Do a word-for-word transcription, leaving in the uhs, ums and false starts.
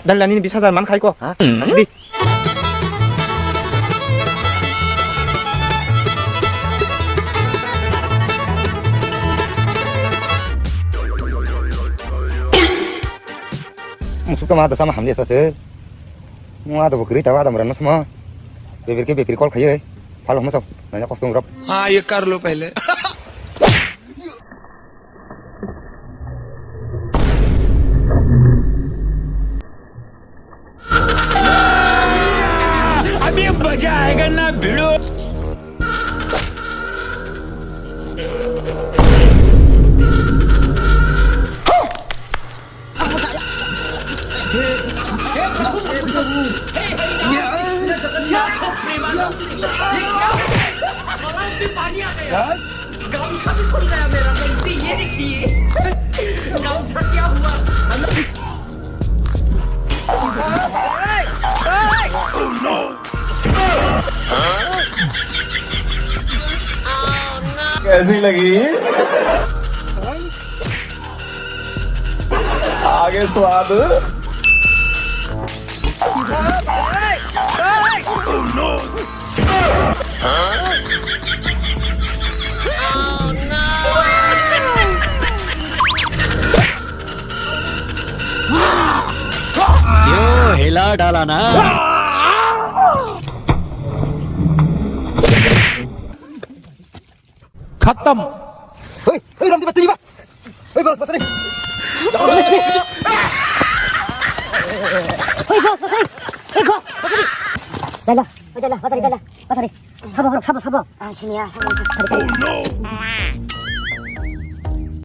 Dalani bis hajar man khai ko. Ha? Asidi. Musuk tama da sama hamle sase. Mo ada bo kiri tawa da murano sama. Bebir ke bebir call khaye. Phalo mo sab. Nanya kostum rap. हाँ, ये कर लो पहले। अभी मजा आएगा ना भिड़ो। गामछा भी खुल गया मेरा, गलती ये देखिए। गामछा क्या हुआ? कैसी लगी? आगे स्वाद। क्यों हिला डाला ना? खत्म। Hei, hei, Ramdi, bati ba. Hei, boss, bati. Hei, boss, bati. Hei, boss, bati. Dala, dala, bati, dala, bati. Sabo, bro, sabo, sabo. Ah, sini ya, sabo. Bati, bati.